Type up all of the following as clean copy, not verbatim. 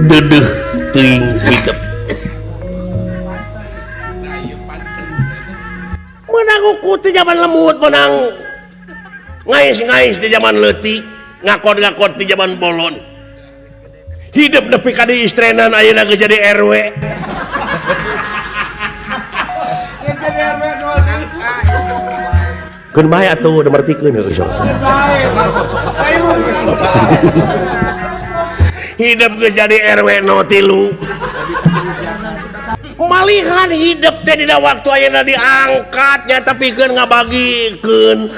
Dedeh teuing hidup. Menang uku ti zaman lemut, menang ngais-ngais di zaman leutik, ngakon-ngakon di zaman bolon. Hidup nepi ka di istrenan ayeuna geus jadi RW. Keun bae atuh da mertikeun heuh sok. Hidup geus jadi RW 03. Malihan hidup teh dina waktu ayeuna diangkat nya tapi keun ngabagikeun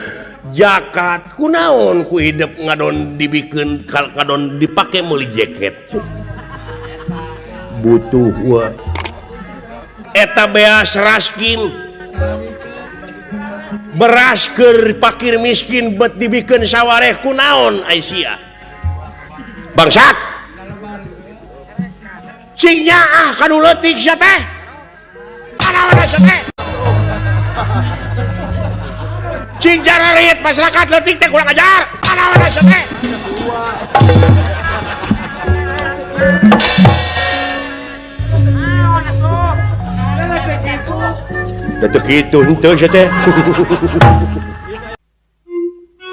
jakat. Kunaon ku hidup ngadon dibikeun ngadon dipake meuli jaket. Butuh wa. Eta beas raskin. Beras keur fakir miskin bet dibikeun sawareh kunaon ai sia. Bangsat. Cing nyaah ka nu leutik sia teh. Panaon sia teh. Cing jararit masyarakat leutik teh kurang ajar. Panaon sia teh. Teu kitu henteu sia teh.